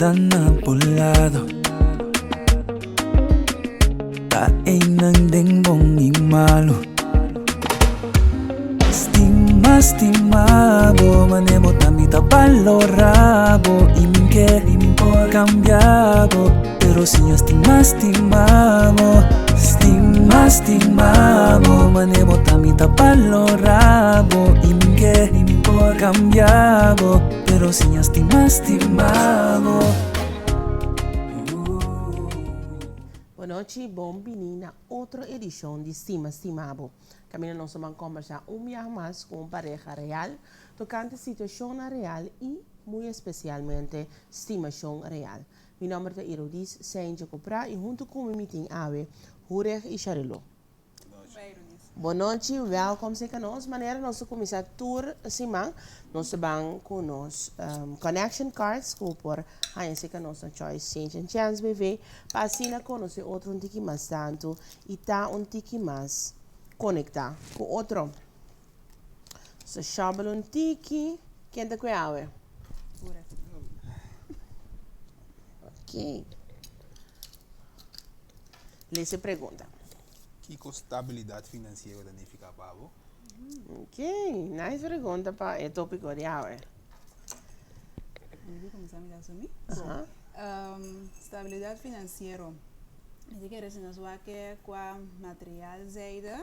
ta na bo lado. Ta einan den bon i malu. Stima, stima bo, mane bo ta mi ta balora bo. I min ke kambia bo, pero siña stima, stima bo. Stima, stima bo, mane bo ta mi ta balora bo. I min ke kambia bo, pero siña stima, stima bo. Bon nochi, bon bini na otro edishon di Stima Stima Bo. Kaminda nos ta ban kombersá un biaha mas ku un pareha real tokante situashonnan real i, muy espesialmente, stimashon real. Mi nòmber ta Irodis Seintje Koprá i huntu ku mi mi tin awe Hureg i Shariló. Bon nochi, welkom serka nos. Manera nos ta kuminsá tur siman, nos ta ban ku nos connection cards ku bo por haña serka nos na Choice Change and Chance BV pa asina konosé otro un tiki mas tantu i ta un tiki mas konektá ku otro. So shòbel un tiki. Ken ta kue awe? Ok. Lesa e pregunta. Kiko stabilidat finansiero ta nifiká pa bo? Ok, nice pregunta pa e tópiko di awe. Mi di kuminsá mi ta asumí. Aha. Stabilidat finansiero. Mi ta kere si nos wak kua material zijde,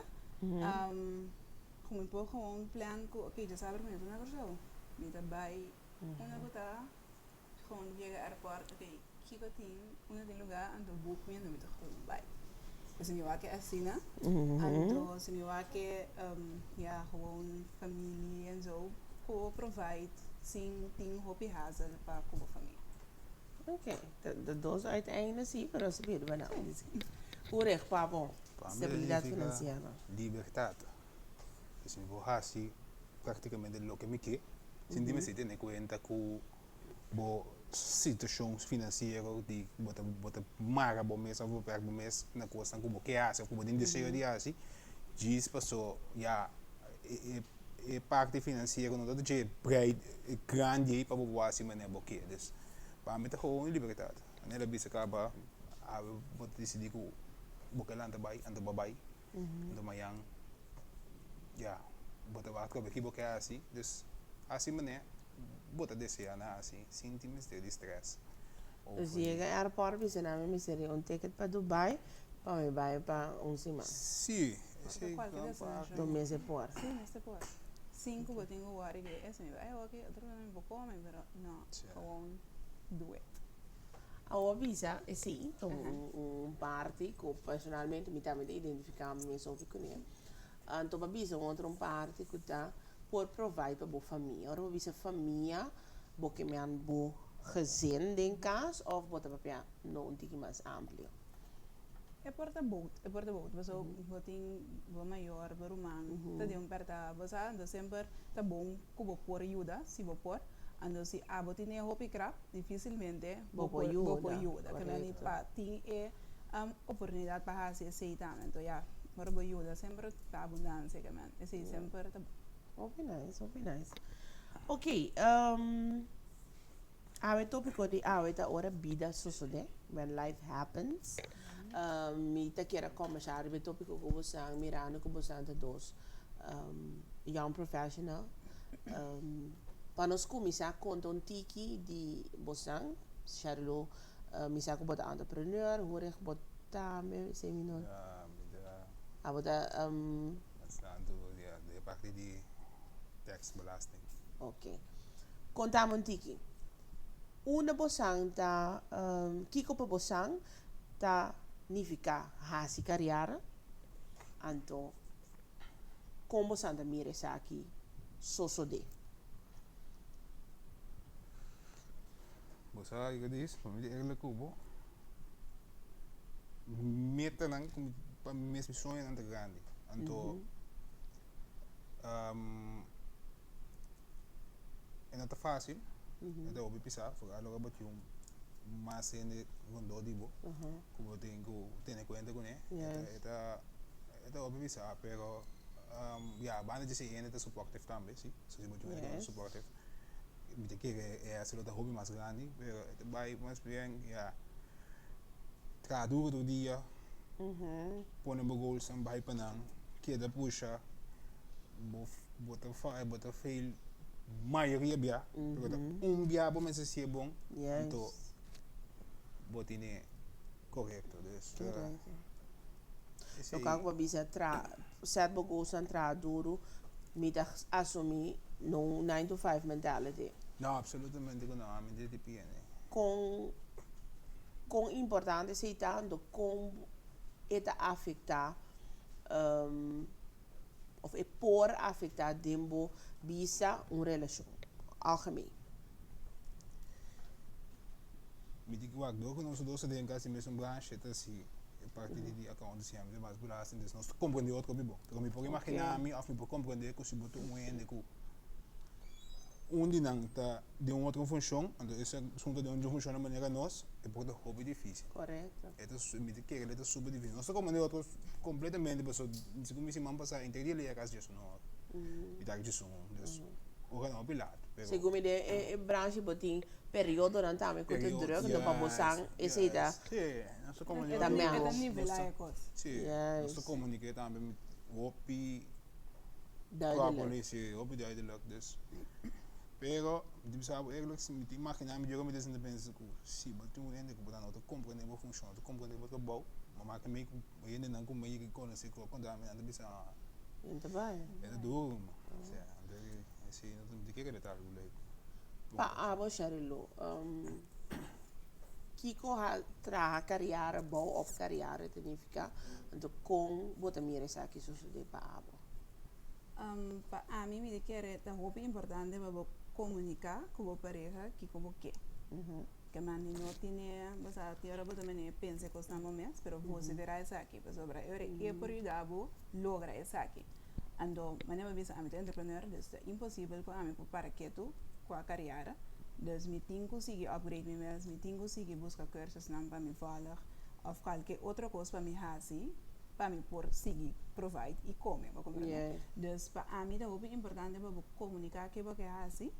ku mi por gewoon plan ku ok djasabra mi no ta na Kòrsou, mi ta bai unda ku ta. Gewoon yega airport, ok, kiko tin, unda tin lugar, anto boek mi, anto mi ta gewoon bai. Pues si mi wak asina, anto si mi wak ya gewoon familia en zo, ku bo provide sin tin hopi hazel pa ku bo familia. Ok, de dos uiteinden si, pero si pidi pa nan. Hoe recht pa bo stabilidad financiero? Libertad. Pues mi por hasi prácticamente loke mi ke, sin di mester tene kuenta ku bo situashon finansiero di bo ta bo ta mara bo mes òf beperk bo mes na kosnan ku bo ke hasi òf ku bo tin deseo di hasi djis paso ya e e parti finansiero no ta dje brei grandi ei pa bo por hasi manera bo ke. Dus pa mi ta gewoon libertat. Manera el a bisa kaba awe bo ta disidí ku bo ke lanta bai anto bo bai anto mañan ya bo ta wak atrobe ki bo ke hasi. Dus hasi manera bo ta desea na hasi sin tin mester di stress. Dus yega airport bisa nan mi mester di un ticket pa Dubai pa mi bai pa un siman. Si, esei gran parti. Bo mester por. Si, mester por. Sin ku bo tin ku wòri ku e si mi bai awor ki otro mi por kome pero no, gewoon do it. Awor bisa esei ta un parti ku personalmente mi tambe ta identifiká mi mes hopi kuné. Anto pa bisa un otro parti ku ta por provide pa bo famia. Ora bo bisa famia, bo ke men bo gezin den kas of bo ta papia no un tiki mas amplio? E por ta both, e por ta both. Pasobra bo tin bo mayor, bo ruman ta den un pèrta. Bo sa, anto semper ta bon ku bo por yuda, si bo por. Anto si abo tin e hopi krap, difisilmente bo por bo por yuda. Ke men pa tin e oportunidat pa hasi esei tambe. Anto ya, ora bo yuda semper ta abundansia ke men. Esei semper ta bon. Hopi nice, hopi nice. Ok, awe topiko di awe ta ora bida sosode, when life happens. Mi ta kier a kombersá riba e topiko ku bosan, mirando ku bosan ta dos young professional. Pa nos kuminsá konta un tiki di bosan, Sherlo, mi sa ku bo ta entrepreneur, Hurich bo tambe, esei mi no. Ya, mi ta. Abo ta. Tantu di e parti di tax belasting. Ok. Kontami un tiki. Unda bosan ta, kiko pa bosan ta nifiká hasi kariera? Anto kon bosan ta mira esaki sosodé? Bo sa kiko dis? Pa mi ta eerlijk ku bo, metanan ku mi pa mi mes mi soñonan ta grandi. Anto e no ta fácil, e ta hopi pisá, foral ora bo tin un mas hende rondó di bo ku bo tin ku tene kuenta kuné. E ta e ta hopi pisá, pero ya banda dje esei hende ta supportive tambe si, so si bo tin un hende ku ta supportive. Mi ta kere e hasi lo ta hopi mas grandi, pero e ta bai mas bien ya traha duro tur dia, pone bo goalsnan bai pa nan, keda pusha, bo bo ta faya, bo ta fail mayoria bia, pero ta un bia bo mester si'e bon, anto bo tine korekto. Dus Lo kal ku bo bisa tra set bo goalsnan traha duru, mi ta asumí no nine to five mentality. No, absolutamente ku no, ami no ta piende. Kon kon importante esei ta, anto kon e ta afektá òf e por afektá den bo bisa un relashon algemeen? Mi tin ku wak dor ku nos dos ta den kasi mesun branche ta si e parti di accountancy ami ta mas belasting dus nos ta comprende otro hopi bon. Pero mi por imagina mi of mi por comprende ku si bo ta un hende ku un di nan ta den un otro funcion anto esun ta den un funcion na manera nos e por ta hopi dificil. Correcto. E ta mi ta kere e ta super dificil. Nos ta comprende otro completamente pasobra segun mi siman pasa henter dia lei a kasi djesun ora. Mi ta aki djesun dus ora nan hopi laat pero. Segun mi den e branche bo tin periodonan tambe ku ta druk no pa bo san esei ta ta mèt. E ta nivelá e kos. Sí, nos ta komuniké tambe hopi properly, sí, hopi duidelijk dus. Pero mi ta bisa bo eerlijk, mi ta imaginá mi djora mi ta sinta pensa ku si bo tin un hende ku bo ta no ta komprendé bo funshon, no ta komprendé bo trabou, bo maka mei ku hendenan ku mi a yega konosé ku a konta mi nan ta bisa e ta duru man. Osea, anto esei no ta mi ta kere ta algu leuk. Pa abo Sharilo, kiko traha kariara bou of kariara ta nifiká? Anto kon bo ta mira esaki sosodé pa abo? Pa ami mi ta kere ta hopi importante pa bo komuniká ku bo pareha kiko bo ke. Ke mandi no tine, bo sa tin ora bo ta mene pensa e kosnan bo mes, pero konsiderá esaki pasobra e ora e por yuda bo logra esaki. Anto manera bo bisa ami ta entrepreneur dus ta imposibel ku ami por para ketu ku a kariera. Dus mi tin ku sigui upgrade mi mes, mi tin ku sigui buska cursusnan pa mi volg of kualke otro kos pa mi hasi pa mi por sigui provide i kome, bo comprende? Dus pa ami ta hopi importante pa bo komunika ke bo ke hasi,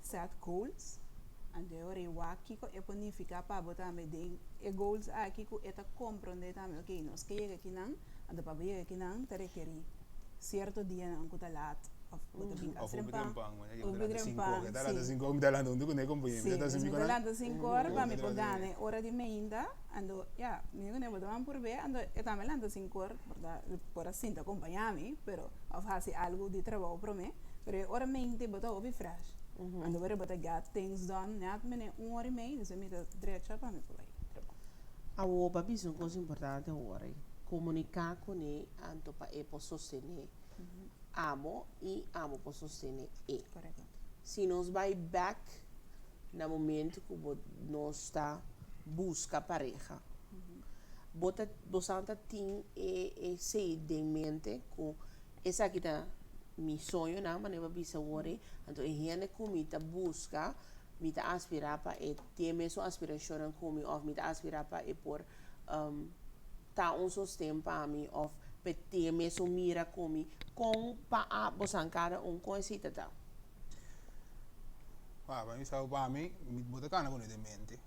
set goals, anto e ora e wak kiko e por nifiká pa bo tambe den e goals aki ku e ta komprondé tambe, ok nos ke yega akinan, Anto pa bo yega akinan ta rekerí sierto dianan ku ta lat òf bo ta bin kas trempan. Òf bo trempan, si. Si, mi ta lanta sinku ora pa mi por gana e ora di meinta, anto ya, mi ku ne bo ta ban purb'é, anto e tambe lanta sinku ora, por ta por a sinta kompañá mi, pero òf hasi algu di trabou promé, pero e ora meinta bo ta hopi fresh, anto bo ta get things done nèt mene un ora i mei, despues mi ta drecha pa mi por bai trabou. Awor bo a bisa un kos importante awor ei, komuniká kuné anto pa e por sostené abo i abo por sostené e. Si nos bai bèk na momento ku bo nos ta buska pareha, bo ta bosan ta tin e esei den mente ku esaki ta mi soñonan, manera bo a bisa awor ei, anto e hende ku mi ta buska Mi ta aspirá pa e tin e mesun aspirashonnan ku mi òf mi ta aspirá pa e por ta un sosten pa mi òf pa e tin e mesun mira ku mi. Kon pa bosan kada un kon esei ta ta? Pa mi sa pa mi, bo ta kana ku ne den mente,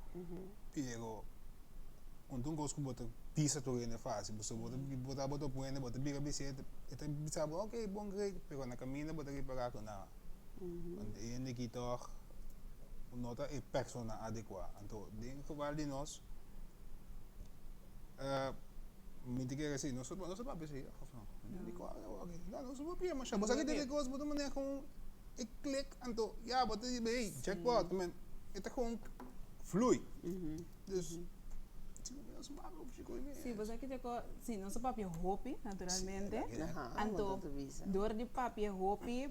pero un ta un kos ku bo ta bisa tur hende fásil, pasobra bo ta bo ta pone hende bo ta bira bis'é e ta bisa bo ok bon great, pero na kaminda bo ta ripará ku nan. Want e hende aki tòg no ta e persona adekuá. Anto den geval di nos, mi ta kere si nos nos a papia si òf no? Mi no rikòrda awor aki. No, nos a papia masha. Bo sa ki tin e kos bo ta manera kon e klik anto ya bo ta di hey jackpot. Men e ta kon flui. Dus Sí, bo sa kiko ku, sí, nos a papia hopi, naturalmente. Anto, dor di papia hopi,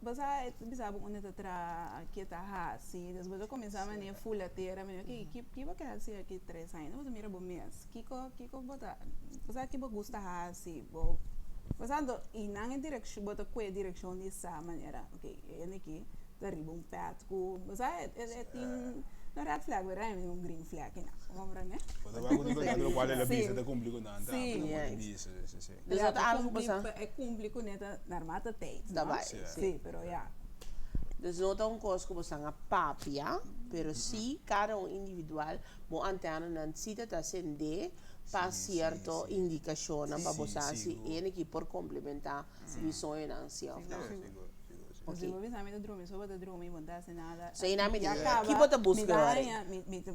bo sa e ta bisa bo unda ta traha, ke ta hasi. Dus bo ta kuminsá manera fula tera, manera oke, ki ki bo ke hasi aki tres aña? Bo ta mira bo mes, kiko kiko bo ta, bo sa ki bo gusta hasi, bo, bo sa anto, i nan e direkshon, bo ta kue direkshon di sa manera, oke, e hende aki ta riba un pèt ku bo sa e e tin no red flag pero e un green flag i nan bo comprende? Bo ta wak un otro cual el a bisa ta cumpli cu nan tambe no por bisa si si. Dus no ta algo ku bo sa. E cumpli cu ne ta normal ta tijd Ta no? bai Si pero ya. Dus no ta un kos ku boso a papia, pero sí kada un individual bo antenanan sí ta ta sendé pa sierto indikashonnan pa bo sa si ene ki por komplementá mi soñonan sí òf no. Ok. Si bo bisa mi ta drumi, so bo ta drumi, bo no ta hasi nada. So einan mi di, ki bo ta buska ora ei? Mi ta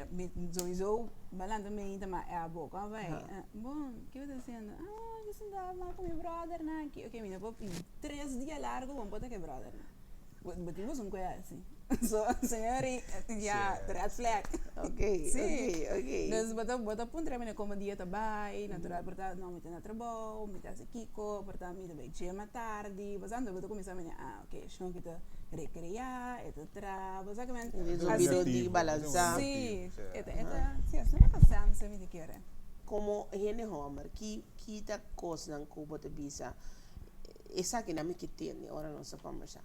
mi sowieso bo a lanta meinta ma e abo kon bai. Bon, ki bo ta hasiendo? Ah, mi sinta habla ku mi brothernan aki. Ok, mi no por tres dia largo bo no por ta ku e brothernan. Bo tin boso un koe hasi. So, señor ei, ya, red flag. Ok, ok, ok. Dus bo ta bo ta puntra mi komo dia ta bai, natural por ta no mi ta na trabou, mi ta hasi kiko, por ta mi ta bai gym atardi, bo sa anto bo ta kuminsá mira ah ok shon ki ta rekreá, e ta traha, bo sa kimen E ta un bida di balansá. Si, e ta e ta si asina ta sense mi ta kere. Komo hende hòmber ki ki ta kosnan ku bo ta bisa esakinan mi ke tende ora nos ta kòmbersá?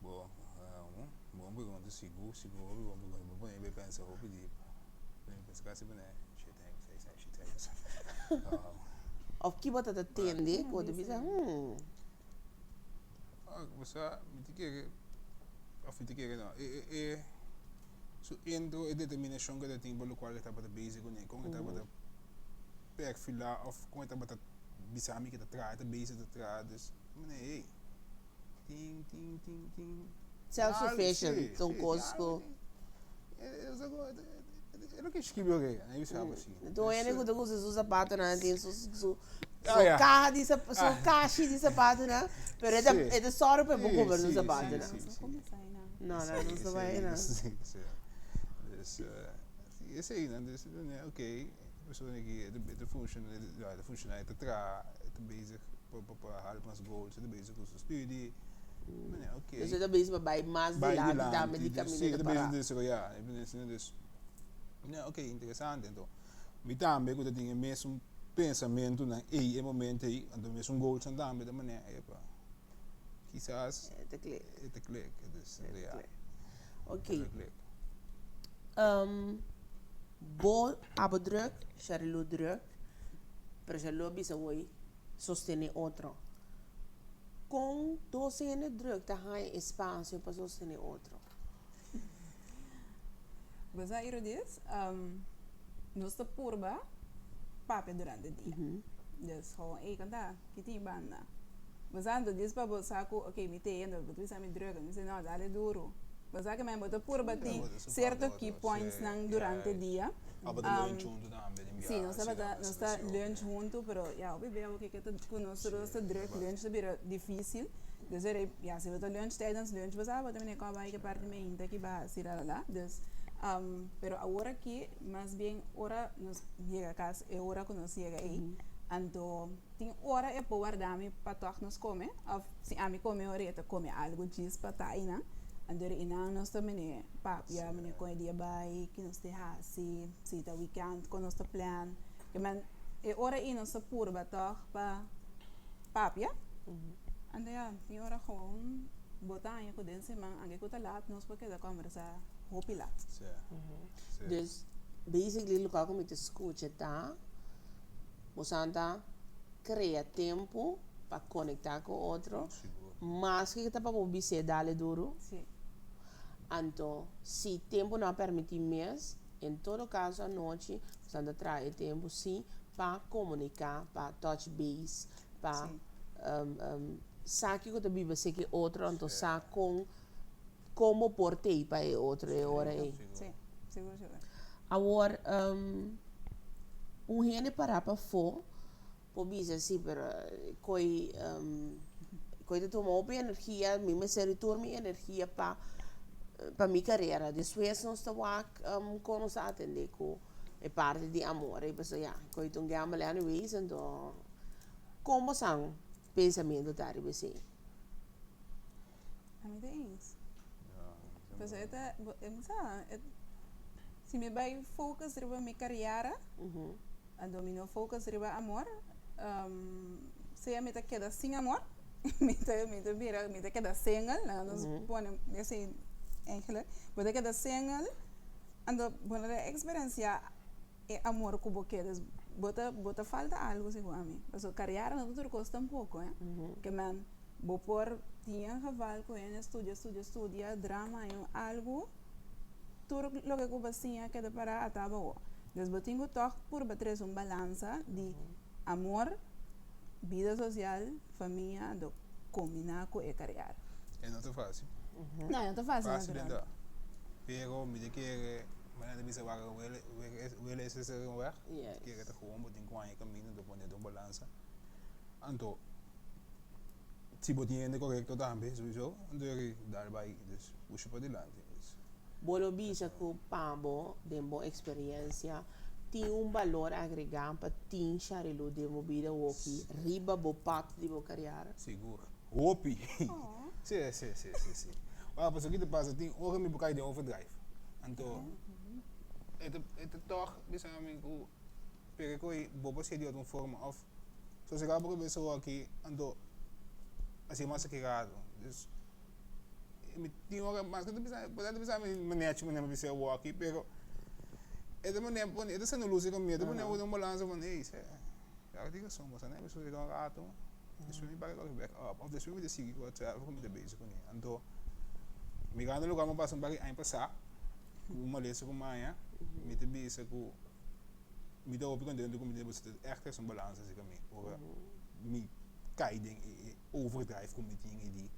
Bo, bon pregunta, sigur, sigur hopi bon pregunta. Bo pone mi pensa hopi diep. Pone mi pensa kasi pone shete hek, seis hek, shete hek. Of ki bo ta ta tende ku bo ta bisa, hmm. Bo sa, mi ta kere, of mi ta kere no, e, e, e, su intro, e determinashon ku e ta tin pa lokual e tabata bezig kuné, kon e tabata perfilá of kon e tabata bisa mi ku e ta traha, e ta bezig ta traha, dus, mi mane, hey. Tin, tin, tin, tin. Self-sufficient, un kos ku. E lo ke skibi oke, a bisa algo asi. Tur hende ku ta usa su sapatonan tin su su kaha di su kashi di sapatonan, pero e ta e ta sòru pa e por kumpra su sapatonan. No, no, no sa bai einan. Si, si. Dus, esei nan, dus, oke, e persona aki e ta funciona, e ta funciona, e ta traha, e ta bezig. Pa hala mas goals, e ta bezig ku su studi. Oké. Dus e ta bezig pa bai mas dilanti tambe di kaminda ta pará. Si, e ta bezig desaroyá. Dus, oké, interesante. Anto, mi tambe ku ta tin e mesun pensamentunan ei e momento ei, anto mesun goalsnan tambe ta manera, epa, kisas E ta klik. E ta klik. Dus, E ta ya. klik. Oké. E ta klik. Bo abo drùk, Sharilu drùk, pero Sharilu a bisa woi. sostené otro. Kon dos hende drùk ta haña espasio pa sostené otro? Bo sa Irodis, nos ta purba papia durante dia. Dus gewoon, ey kanta, ki tin banda? Bo sa anto djis pa bo sa ku ok mi te yendo, bo ta bisa mi drùk, mi bisa no, dale duru. Bo sa ke men bo ta purba tin sierto key pointsnan durante dia. Tabata lunch huntu tambe den biaha. Sí, nos tabata, nos ta lunch huntu, pero ya hopi bia bo ke ta ku nos tur nos ta druk, lunch ta bira difícil. Dus e rei, ya si bo ta lunch tijdens lunch bo sa bo ta mira kòp bai ke parti meinta ki ba hasi lalala. Dus, pero awor aki mas bien ora nos yega kas e ora ku nos yega ei, anto tin ora e por warda mi pa tòg nos kome òf si ami kome ora e ta kome algu djis pa ta einan. Anto di einan nos ta mene papia, mene kon e dia bai, ki nos te hasi, si ta weekend kon nos ta plan. Ke men e ora ei nos ta purba tòg pa papia. Anto ya, tin ora gewoon bo ta haña ku den siman anke ku ta lat nos por keda kòmbersá hopi lat. Dus basically loke ku mi ta skucha ta boso ta krea tempu pa konektá ku otro. Maske ku ta pa bo bis'é dale duru. Anto si tempu no a permití mes, en todo kaso anochi boso ta traha e tempu sí pa komuniká, pa touch base, pa sa kiko ta biba seki otro, anto sa kon kon bo por tei pa e otro e ora ei. Awor un hende pará pafó Por bisa si, pero koe koe ta tuma hopi energia, mi mester di tur mi energia pa pa mi carera. Despues nos ta wak kon nos ta atende ku e parti di amor ei, pasobra ya, koe ta un gamble anyways, anto kon bosan pensamiento ta riba esei? Ami ta eens. Pasobra e ta, sa, si mi bai focus riba mi carera, Anto mi no focus riba amor, sea mi ta keda sin amor, mi ta mi ta bira mi ta keda single, laga nos pone esei eigenlijk, bo ta keda single, anto bo no ta experiencia e amor ku bo ke, dus Bo ta bo ta falta algo segun ami. Pasobra carriera no ta tur cos tampoco, eh. Ke men bo por tin een geval cu hende studia, studia, studia, drama y un algo, tur loke cu bo siña keda para ata abao. Dus bo tin cu toch purba trece un balansa di amor, bida social, famia, anto combina cu e carriera. E no ta facil. No, e no ta facil Facil natural. ta. Pero mi ta kere, manera ta bisa wak wele is er een weg. Yes. Kere ta gewoon bo tin cu haña camino anto pone den balansa. Anto si bo tin hende corecto tambe sowieso anto eri dal bay dus pusha padilanti. Dus. Bo lo bisa cu pa bo den bo experiencia tin un balor agrega pa tin Sharilu den bo bida woki riba bo pad di bo cariara? Sigur. Hopi. Si, si, si, si, si. Wak, pasobra ki ta pasa, tin ora mi por kai den overdrive. Anto, e ta, e ta tòg bisa mi ku pero ku bo por hasié di otro forma òf sosegá bo kabesa awor aki, anto hasié mas akirado. Dus, mi tin ora mas ku ta bisa, por ta bisa mi manechi manera mi bisa awor aki, pero e ta manera pone, e ta sendo lusi ku mi, e ta pone un balansa van, ey, sè, ya tin rason, boso a mi sosegá un rato. Despues mi para kòrda bèk òp òf despues mi ta sigui ku whatsoever ku mi ta bezig kuné. Anto mirando loke a pasa un par di aña pasá ku un malesa ku maña mi ta bisa ku mi ta hopi kontento ku mi ta bisa ègt es un balansa asina mi ora mi kai den e overdrive ku mi tin i di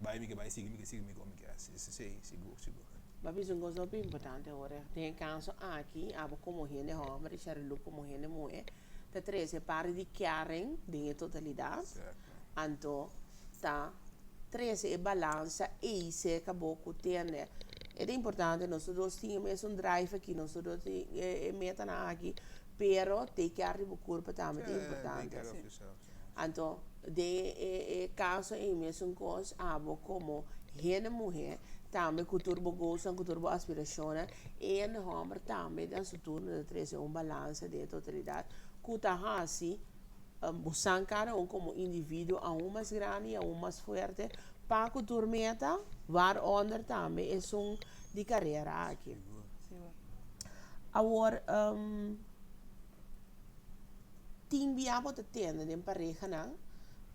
bai mi ke bai sigui mi ke sigui mi kon mi ke hasi esei sigur sigur. Bo a bisa un kos hopi importante ora den e kaso aki abo komo hende hòmber i Sharilu komo hende muhé ta trese parti di kèren den e totalidat, anto ta trese e balansa ei serka bo ku tende. E ta importante nos tur dos tin e mesun drive aki, nos tur dos tin e metanan aki, pero take care di bo kurpa tambe ta importante. Anto den e kaso ei mesun kos abo komo hende muhé tambe ku tur bo gosnan, ku tur bo aspirashonnan, e hende hòmber tambe na su turno ta trese un balansa den e totalidat ku ta hasi bo san kada un komo individuo aun mas grandi i aun mas fuerte pa ku tur meta, waaronder tambe esun di karera aki. Awor. Tin bia bo ta tende den parehanan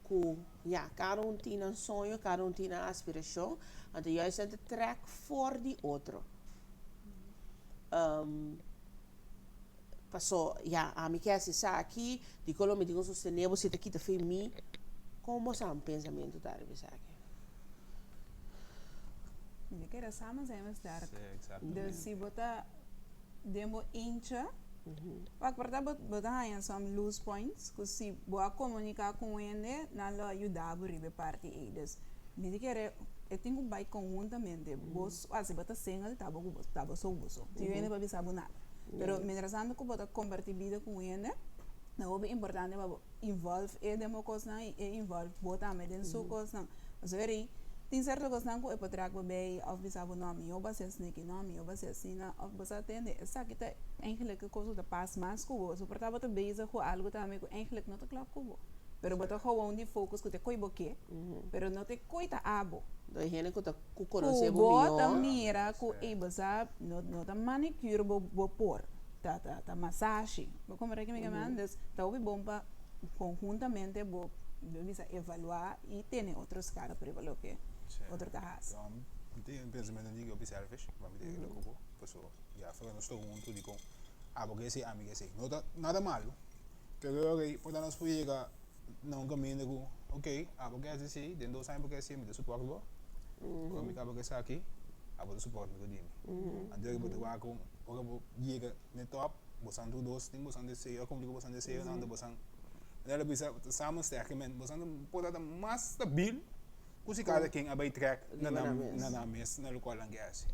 ku ya, kada un tin nan soño, kada un tin nan aspirashon, anto juist nan ta trèk for di otro. Paso, ya, ami ke hasi esaki, dikon lo mi tin ku sostené bo si ta kita fe mi? Kon bo sa un pensamentu ta riba esaki? Mi kere samen zijn we sterk. Dus si bo ta den bo hincha, wak por ta bo ta haña some loose points ku si bo a komuniká ku un hende nan lo a yuda bo riba e parti ei. Dus mi ta kere e tin ku bai konhuntamente. Bo si bo ta single ta bo ku bo ta bo so bo so. Tin hende pa bisa bo nada. Pero mientras tanto ku bo ta kompartí bida ku un hende ta hopi importante pa bo involve e den bo kosnan i e involve bo tambe den su kosnan. Pasobra eri tin sierto kosnan ku e por trak bo bei òf bisa bo no mi yo base asina aki, no mi yo base asina òf bo sa tende esaki ta eigenlijk e kos ku ta pas mas ku bo. So por ta bo ta bezig ku algu tambe ku eigenlijk no ta klòp ku bo. Pero bo ta gewoon di focus ku ta e koi bo ke, pero no ta e koi ta abo. Do e hende ku ta ku konosé bo mihó. Ku bo ta mira ku ey bo sa no no ta manicure bo bo por, ta ta ta masashi. Bo komprende ke mi ke men? Dus ta hopi bon pa konhuntamente bo bo bisa evaluá i tene otro skerp riba loke otro ta hasi. Mi tin un pensamentu di hopi selfish, pa mi ta yega ku bo, pasobra ya afuera nos ta huntu dikon abo ke esei, ami ke esei. No ta nada malu, pero ora por ta nos por yega na un kaminda ku ok, abo ke hasi esei, den dos aña bo ke hasi mi ta support bo, ora mi kaba ku esaki abo ta support mi ku di mi. Anto ora bo ta wak ku ora bo yega na e top, bosan tur dos tin bosan deseo, a kumpli ku bosan deseonan, anto bosan Manera lo bisa samen sterk men bosan por ta mas stabil ku si kada ken a bai trek na nan mes na lokual nan ke hasi.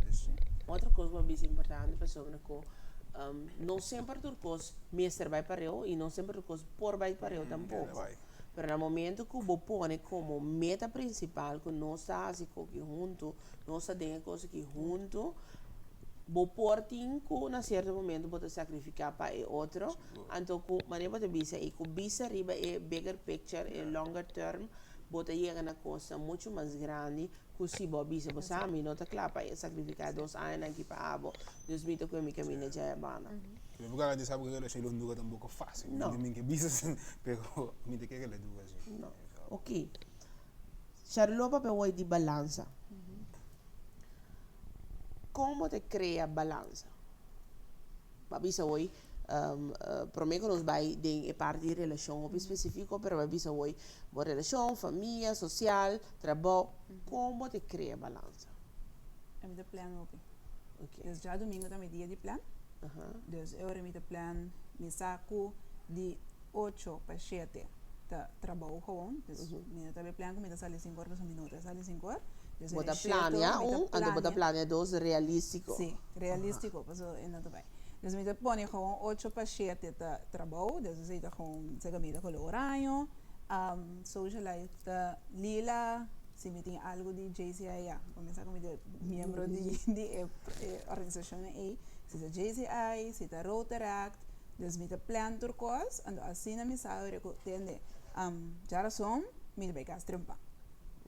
Otro kos bo a bisa importante pasobra ku no semper tur kos mester bai pareu i no semper tur kos por bai pareu tampoko. Pero na momento ku bo pone komo meta prinsipal ku nos ta hasi koki huntu, nos ta den e kos aki huntu, bo por tin ku na sierto momento bo ta sakrifiká pa e otro. Anto ku manera bo ta bisa i ku bisa riba e bigger picture, e longer term, bo ta yega na kosnan muchu mas grandi ku si bo a bisa bo sa mi no ta kla pa e sakrifiká e dos añanan aki pa abo, dus mi ta kue mi kaminda djaya banda. Mi por garantisa bo ku e relashon lo dura tampoko fásil. No. Mi ke bisa pero mi ta kere lo dura si. No. Ok. Charlo papia woi di balansa. Kon bo ta krea balansa? Bo a bisa woi, prome ku nos bai den e parti di relashon hopi spesifiko, pero bo a bisa woi bo relashon, famia, sosial, trabou, kon bo ta krea balansa? Mi ta plan hopi. Ok. Dus djadumingu ta mi dia di plan. Dus e ora mi ta plan mi sa ku di ocho pa shete ta trabou gewoon. Dus mi no ta bay plan ku mi ta sali sinku or pasobra mi no ta sali sinku or. Dus Bo e ta shete planea mi ta un, anto bo ta planea. planea dos realístiko. Sí, realístiko pasobra e no ta bay. Dus mi ta pone gewoon ocho pa shete ta trabou, dus esei ta gewoon seka mi ta kolor oraño, social life ta lila. Si mi tin algu di JCI ya, kuminsá ku mi ta miembro di di e organisashonnan ei, si ta JCI, si ta Rotaract, dus mi ta plan tur kos, anto asina mi sa ora ku tende djarason mi ta bai kas trempan.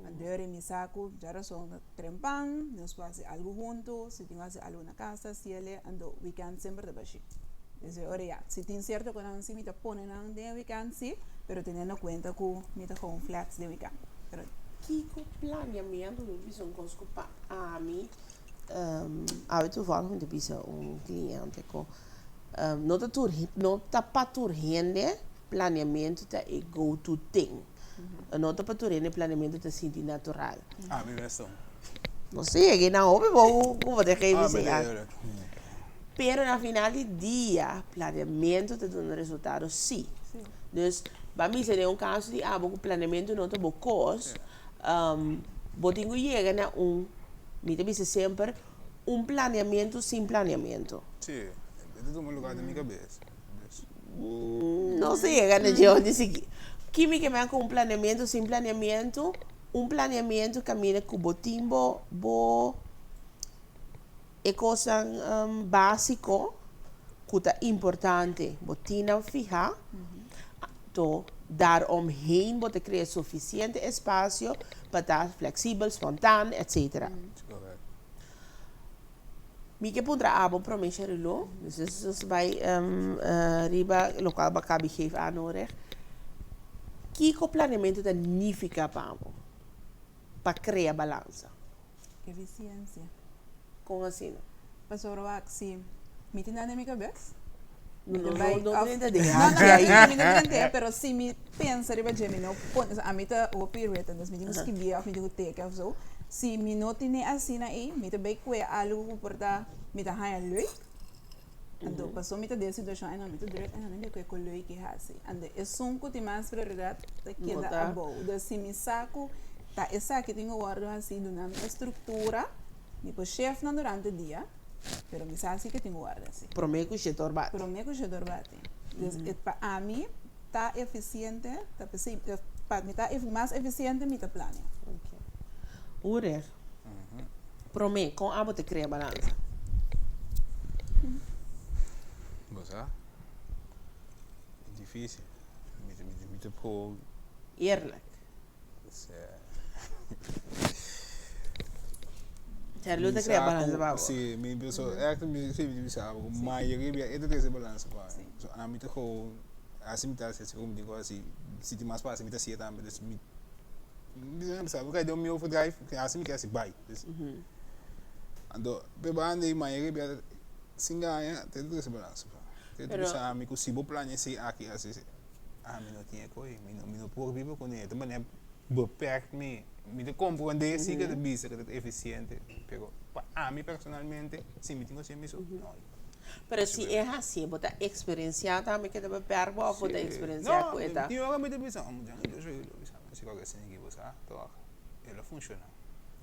Anto ora mi sa ku djarason ta trempan, nos por hasi algu huntu, si tin ku hasi algu na kas ta hasiel, anto wikènt semper ta bashí. Dus e ora ya, si tin sierto kosnan si mi ta pone nan den e wikènt si, pero teniendo kuenta ku mi ta gewoon flex den wikènt. Pero. Kiko planeamentu mi bisa un kos ku pa ami awe toevallig mi ta bisa un kliente ku no ta tur no ta pa tur hende planeamentu ta e go to thing. No ta pa tur hende planeamentu ta sinti natural. Ami mes ta un. No sé, e nan hopi bon ku bo ta geef Ami esei ta an. eerlijk. Pero na final di dia, planeamentu ta duna resultado sí. Dus, ba misa den un kaso di abo ku planeamentu no ta bo kos, bo tin ku yega na un, mi ta bisa semper, un planeamentu sin planeamentu. Sí, e ta tuma lugar den mi kabes. Dus. No se yega na dje ni sigui. Ki mi ke men ku un planeamentu sin planeamentu? Un planeamentu kaminda ku bo tin bo bo e kosnan básiko ku ta importante, bo tin nan fihá, anto daaromheen bo ta krea sufisiente espasio pa ta fleksibel, spontaan, etsetera. Mi ke puntra abo prome Sherilo, dus nos bai riba lokual bo a kabi geef aan nodig. Kiko planeamentu ta nifiká pa abo pa krea balansa? Efisiensia. Kon asina? Pasobra wak si mi tin nan den mi kabes, mi No, ta bai no of drenta den no hanchi no ai. mi no drent'é pero si mi pensa riba dje mi no pone osea ami ta hopi written dus mi tin ku skibié of mi tin ku teken of so si mi no tine asina ei mi ta bai kue algu ku por ta mi ta haña leuk anto pasobra mi ta den situashon ai no mi ta druk ai no mi ta kue ku leuk i hasi anto esun ku tin mas prioridat ta keda abou dus si mi sa ku ta esaki tin ku wòrdu hasi duna mi e struktura mi por shefnan durante dia. Pero mi sa si ke tin guarda si. Prome ku shetor bati. Prome ku shetor bati. Dus e pa ami ta efisiente, ta p'esei pa mi ta mas efisiente mi ta plania. Ok. Ure, prome kon abo ta krea balansa? Bo sa? Difisil. Mi ta mi ta por. Eerlijk. Charlo ta crea balansa pa bo. Si, mi so echt mi si mi bisa bo mayoria bia e ta trece balansa pa mi. So ami ta gewoon asi mi ta haci así como mi tin haci si tin mas fácil mi ta hacié tambe dus mi mi sa bo mi overdrive asi mi ke haci bai. Dus anto pe banda ei mayoria bia sin gaña ta trece balansa pa mi. Ta bisa ami cu si bo plania esey aki asi esey. Ami no tin e koe, mi no mi no por biba kuné. Ta manera beperkt mi. Mi ta komprondé si ke ta bisa ke ta efisiente, pero pa ami personalmente si mi tin ku hasié mi so, no. Pero si e hasié, bo ta eksperensiá tambe ke ta beperk bo òf bo ta eksperensiá ku e ta? No, tin ora mi ta bisa, oh, mi ta bisa, si kòke asina aki bo sa, tòg e lo funshoná.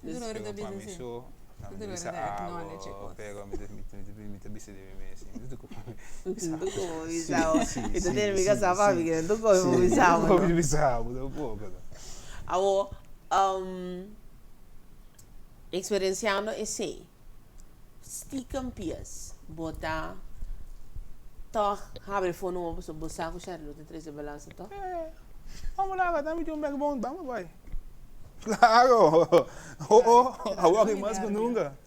Pero pa mi so, mi ta bisa abo, pero mi ta bisa di mi mes. Mi ta bisa bo. Mi ta tene mi kasá pa mi kere tur komi por bisa bo. Mi ta bisa bo tampoco. Awor, experienciando esei, stiekem pies bo ta tòg habri fono bo pasobra bo sa ku Sherlou ta trese balansa tòg? Vamos laga, dame un backbone, vamos bai. Claro! Oh oh, awor aki mas ku nunka.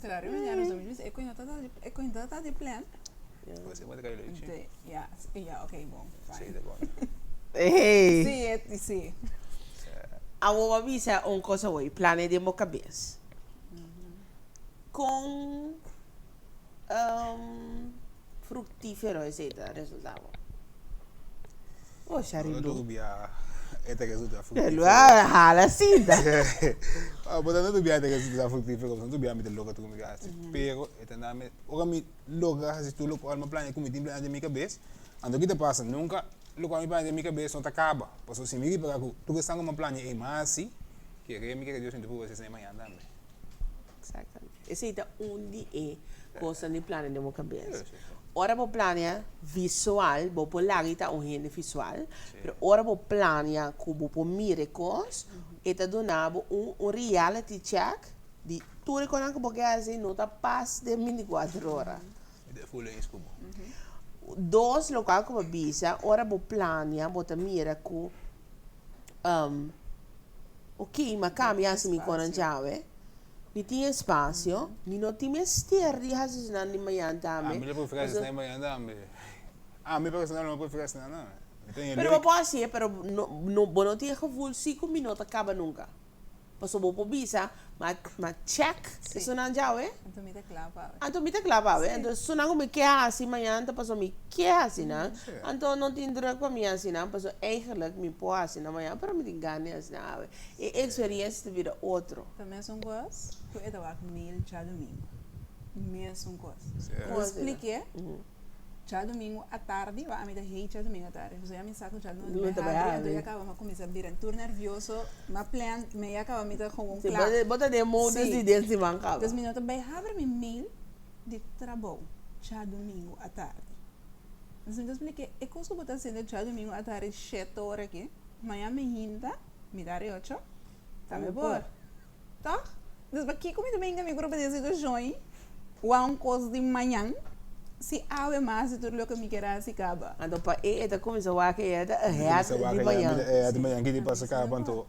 Claro, mi ña nos ta bisa, e koe no ta e koe no ta di plan. Pues e ta kai leuk, sí. Ja, ja, oké, bon, Sí, fine. ta konta. Hey. Sí, e, sí. Awor bo a bisa un kos awor, plania den bo kabes. Kon fructífero esei ta resultá bo? Oh, Shari Lu. Lu. Bia e ta resulta fructífero. Lu a hala sinta. Ah, bo ta no bia e ta resulta fructífero, no bia mi ta logra tur mi hasi. Pero e ta na mi, ora mi logra hasi tur lokual mi a plania ku mi tin plania den mi kabes, anto ki ta pasa? Nunka lokual mi plania den mi kabes no ta kaba. Pasobra si mi ripara ku tur esnan ku mi a plania ei mas hasi, kere mi kere Dios mi ta pruba hasi esei mañana tambe. Exactamente. Esei ta un di e kosnan di plania den bo kabes. Ora bo plania visual, bo por laga i ta un hende visual, pero ora bo plania ku bo por mira e kos, e ta duna bo un un reality check di tur e kosnan ku bo ke hasi no ta pas den bintikuater ora. Mi ta full eens ku bo. Dos, lokual ku bo bisa, ora bo plania bo ta mira ku Ok, ma cambia hasi mi conan djawe. Mi tin espacio, mi no tin mester di hasi esnan di mañan tambe. Ami lo prefiera hasi esnan di mañan tambe. Ami personal lo prefiera esnan no. Mi ta Pero bo por hasié, pero no, no, bo no tin e gevoel si cu mi no ta caba nunca. Pasobra bo por bisa, ma, ma check esunnan djawe. Anto mi ta kla pa awe. Anto mi ta kla pa awe. Anto esunnan ku mi ke hasi mañana ta pasobra mi ke hasi nan. Anto no tin druk pa mi hasi nan, pasobra eigenlijk mi por hasi nan mañana, pero mi tin gana di hasi nan awe. E eksperiencia ta bira otro. Ta mesun kos ku e ta wak mail djadumingu. Mesun kos. Kon Bo asina? splik'é. Djadumingu atardi, wak ami ta hei djadumingu atardi, pasobra ya mi sa ku djadumingu Lo ta ta bai bai habri, anto habri. ya kaba mi a kuminsá bira tur nervioso, m'a plan, mi ya kaba mi ta gewoon Sí, kla. bo ta den modus Sí. di den siman kaba. Dus mi no ta bai habri mi mail di trabou djadumingu atardi. Dus mi ta splika e kos ku bo ta hasiendo djadumingu atardi shete ora aki, mañana mi hinta, mitar di ocho, ta mi por. Tòg? Dus pakiko mi ta bringa mi grupo den situashon ei? Wou un kos di mañan si awe mas di tur loke mi kier hasi kaba. Anto pa e e ta kuminsá wak e ta ahead di mañan. Ahead di mañan kiko pasa kaba anto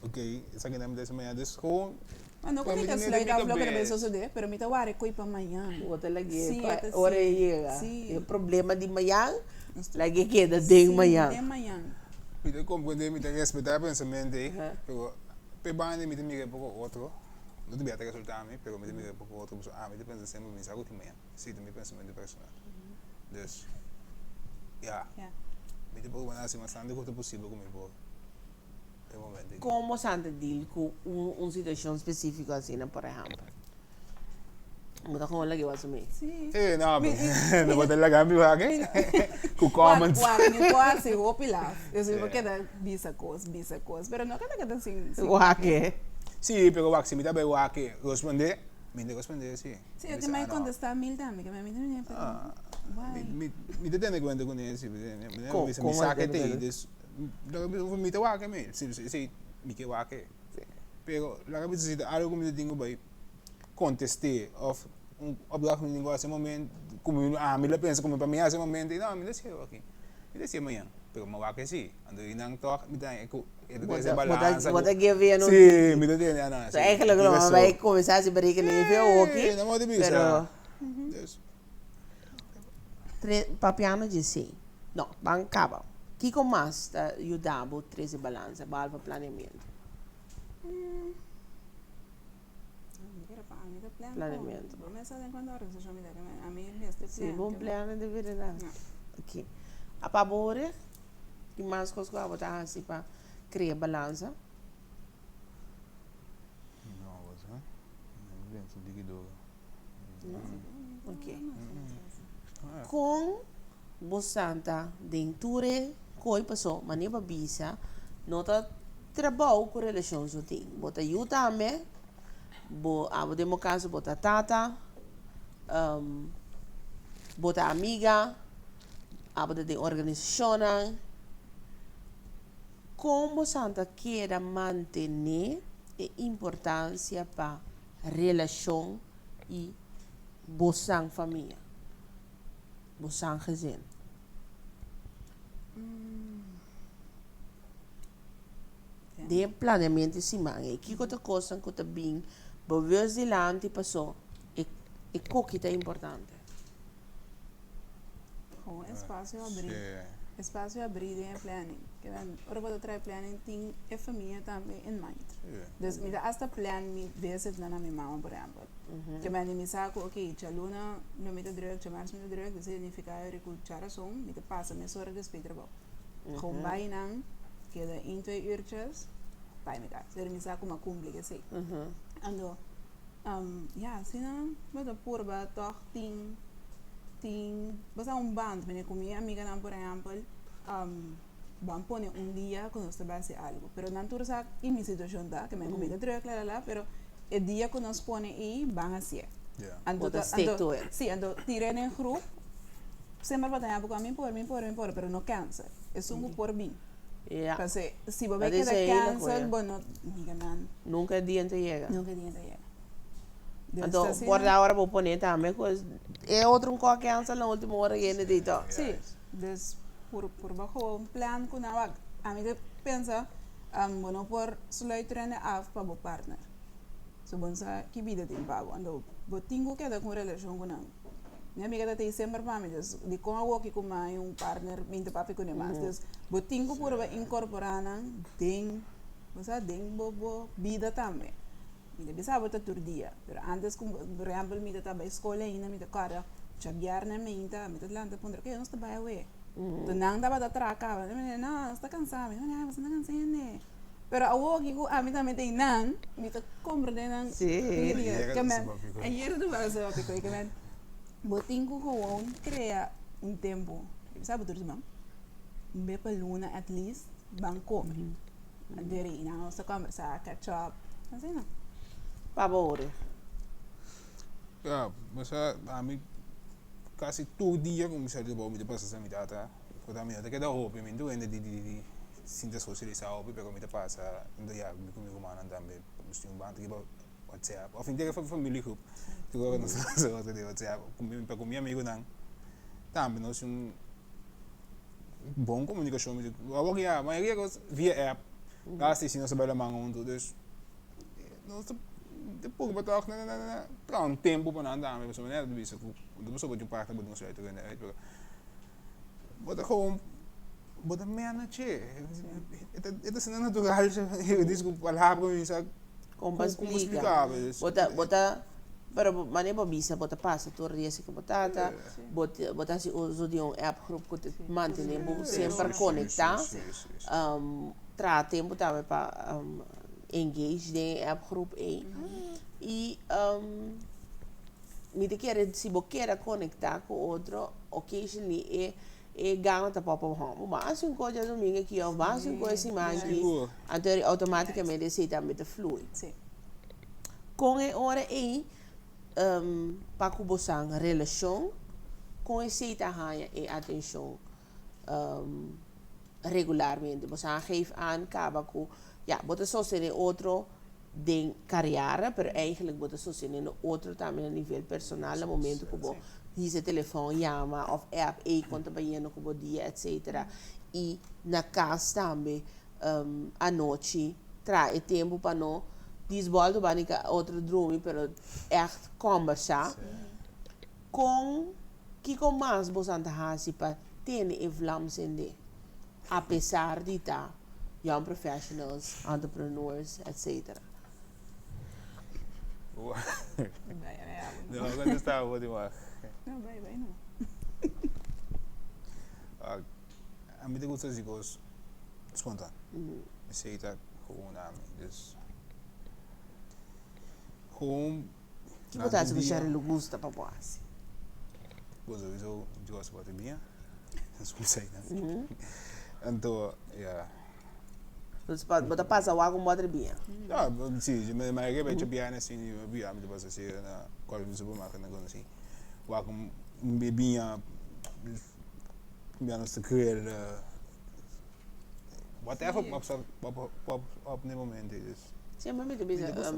ok esaki nan mi ta hasi mañan dus gewoon Ma no ku mi ta sluit af loke ta bai sosodé pero mi ta wak koi pa mañan. Bo ta lag'é pa ora e yega. E problema di mañan lag'é keda den mañan. Den mañan. Mi ta komprendé mi ta respetá e pensamentu ei pero P'e banda mi ta mira e poko otro, no ta bia ta resulta mi, pero mi ta mira e poko otro pasobra ami ta pensa semper mi sa ku tin mañan. Esei ta mi pensamentu personal. Dus, ya, mi ta proba na hasi mas tantu ku ta posibel ku mi por e momento aki. Kon bo sa ta deal ku un situashon spesifiko asina, por ehèmpel? Bo ta gewoon lag'é wak su mes. Sí. Eh, no, no bo ta laga mi wak, eh. Ku comments. Wak, wak, mi por hasi hopi laf. Dus mi por keda bisa kos, bisa kos, pero no keda keda sin, sin. Wak, eh. Sí, pero wak, si mi ta bai wak, eh, respondé, mi ta respondé, sí. Sí, yo tin mai kontestá mil tambe, ke mi a mi ta mira, pero why? Mi, mi ta tene kuenta kuné, sí, mi Kon, mi kon sa bo ta ke tene t'ei, kuenta? dus, mi ta wak mi, sí, sí, mi ke wak, eh. Pero laga bisa si ta algo ku mi ta tin ku bai kontest'é òf un opdracht ku mi tin ku hasi e momento ku mi ami lo pensa ku mi pa mi hasi e momento no mi ta hasié aki mi ta hasié mañan pero mi wak esei anto di nan tòg mi ta haña ku e ta trese balansa Bo ta give in un si mi ta tende ah no So eigenlijk lo bo bai kuminsá hasi berekening fe oki no bo ta bisa pero Papiando dje esei no ban kaba kiko mas ta yuda bo trese balansa behalve planeamentu? Planeamento. Si, bon plano di berdad. Ok. A pa bo ora, ki mas kos ku abo ta hasi pa krea balansa? No, wak ha. Mi pensa un tiki duru. Ok. Kon bo santa den tur e koi paso manera bo bisa no ta trabou ku relashon so tin. Bo ta yu tambe, bo abo den bo kaso bo ta tata, bo ta amiga, abo ta den organisashonnan. Kon bo santa keda mantené e importansia pa relashon i bo san famia, bo san gezin? Den planeamento di siman ei, kiko ta kosnan ku ta bin bewust dilanti paso e koki ta importante? Gewoon espasio abrí. Sí. Espasio abrí den e planning. Ke men, ora bo ta traha planning tin e famia tambe in mind. Sí. Dus mi ta hasta plan mi visit nan na mi mama, por ehempel. Ke men di mi sa ku oké, djaluna lo mi ta druk, djamars mi ta druk, dus significa yori ku djarason mi ta pasa mesora despues trabou. Gewoon bai nan, keda un, twee uurtjes, bai mi kas. Yori mi sa ku mi a kumpli ku esei. Anto, ya, asina bo ta purba tòg tin, tin, bo sa un band, manera ku mi amiganan por ehèmpel, ban pone un dia ku nos ta bai hasi algu, pero nan tur sa ki mi situashon ta, ke mi a kuminsá drùk, lalala, pero e dia ku nos pone ei, ban hasié. Anto Bo ta ta, stick anto, to it. sí, anto tira den grup, semper bo ta haña ku mi por, mi por, mi por, pero no cancel. Esun ku por bin. Ja. Pase, si bo Dat bai is keda een hele cancel, goeie. bo no, miga nan. Nunka e dia ta yega. Nunka e dia ta yega. Dus Anto, ta asina. por ta ora bo pone tambe ku e otro un kò cancel na ultimo ora yende di to. Sí, dus por purba gewoon plan ku nan wak. Ami ta pensa, bo no por sluit rende af pa bo partner. So bo no sa ki bida tin pa bo. Anto bo tin ku keda ku un relashon ku nan. Mi amiga ta tei semper pa mi, dus dikon awoki ku mi hay un partner mi ta papia kuné mas. Dus bo tin ku purba inkorporá nan den, bo sa, den bo bo bida tambe. Mi ta bisa bo ta tur dia, pero antes ku por ehèmpel mi ta ta bai skol ainda mi ta kòrda djabièrnè meinta mi ta lanta puntra oke nos ta bai awe? Enton nan tabata traha kaba, mi di no nos ta kansá, mi di no boso no ta kansá hende. Pero awoki ku ami tambe ta einan, mi ta komprende nan. Sí. Ke men, ayer tu a sa papia ke men, bo tin ku gewoon krea un tempu, mi sa bo tur siman, un bes pa luna at least ban kome. Anto rei nan nos ta kombersá, catch up, asina. Pa bo ori. Ya, bo sa ami kasi tur dia ku mi sali trabou mi ta pasa sa mi tata. Ku ta mi no ta keda hopi, mi no ta wende di di sinta sosialisá hopi, pero mi ta pasa un dia mi ku mi rumannan tambe, nos tin un banda riba WhatsApp òf henter e familiegroep tur ora nos ta pasa otro di WhatsApp pa ku mi amigunan tambe nos tin un bon komunikashon, awor ya mayoria kos via app, asta si nos ta bai laman huntu, dus nos ta purba tòg na traha un tempu pa nan tambe pasobra manera ta bisa ku no pasobra bo tin un partner bo tin un suerte ku hende pero Bo ta gewoon, bo ta manage. E ta, e ta asina natural, dis ku palabra mi sa Kon pa kon pa splika. splika bo. Dus, Bo ta, bo ta, pero bo manera bo bisa bo ta pasa tur dia si ku bo tata, bo ta, bo ta hasi uso di un app groep ku ta mantene bo semper konektá. Traha tempu tambe pa engage den e app groep ei. I Mi ta kere si bo keda conecta cu otro occasionally e e gana ta pop up hon bo ban haci un cos djadomingo aki of ban haci un cos e siman aki anto automaticamente esey tambe ta flui. Con e ora ey pa cu bo san relacion con esey ta haya e atencion regularmente bo san geef aan caba cu ya bo ta sostene otro den kariera, pero eigenlijk bo ta sosteniendo otro tambe na nivel personal na momento ku bo hisa e telefòn yama òf app ey kon ta bayendo ku bo dia etcetera i na kas tambe anochi traha e tempu pa no disbòltu banda di otro drumi pero ègt kòmbersá kon kiko mas boso ta hasi pa tene e vlam sende apesar di ta young professionals, entrepreneurs, etc. No, contestá bo di mas. No, bai, bai no. Ami ta gusta hasi kos spontan. Esei ta gewoon ami. Dus, gewoon. Ki bo ta hasi ku Sherry lo gusta pa bo hasi? Bo sowieso gosta pa bati biña. Anto, ya. Dus bo ta pasa wak un boter biña? Ya, si. Mi mayoria bes biaha asina, mi biaha mi ta pasa asina na Colvin Supermarket na kos asina. Wak un biña, biña nos ta grill, whatever pop up pop up na e momento. Siempre mi ta bisa,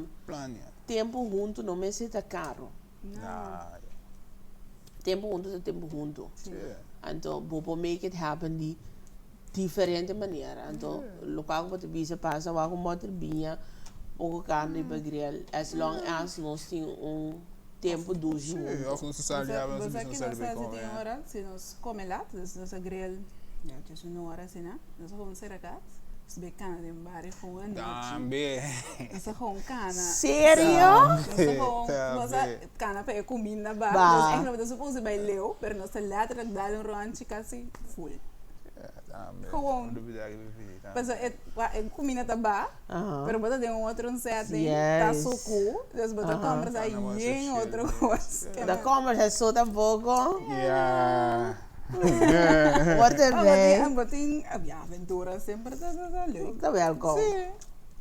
tempu huntu no mester ta caro. Tempu huntu ta tempu huntu. Anto bo por make it happen di diferente manera. Anto lokual ku bo ta bisa pasa wak un bòter biña, poko karni riba grill as long as nos tin un. Tempu dushi Sí, huntu. of nos ta sali Bosa, aba, nos bosa bisa ki nos nos sali ta bai hasi kome. tin ora, si nos kome lat, dus nos a grill, ya, djes un ora asina, nos a gewoon sera kas, nos bai kana den bario gewoon anochi. Tambe. Nos a gewoon kana. Serio? Nos a gewoon, nos a Tambe. kana pa e kuminda ba. Ba. Nos eigenlijk no ta supose bai leu, pero nos ta letterlijk dal un rondje kasi full. Tambe. Gewoon. No lubida riba e tambe. Pasobra e, e kuminda ta ba. Aha. Pero bo ta den un otro setting, ta Yes. suku, dus bo ta kombersa Ana was yen chill, otro yes. kos. Ta kombersa so tampoco. Ja. Wordt Ah, bo erbij. tin, bo tin, ja, aventura semper ta, ta, ta leuk. Ta welkom. Sí.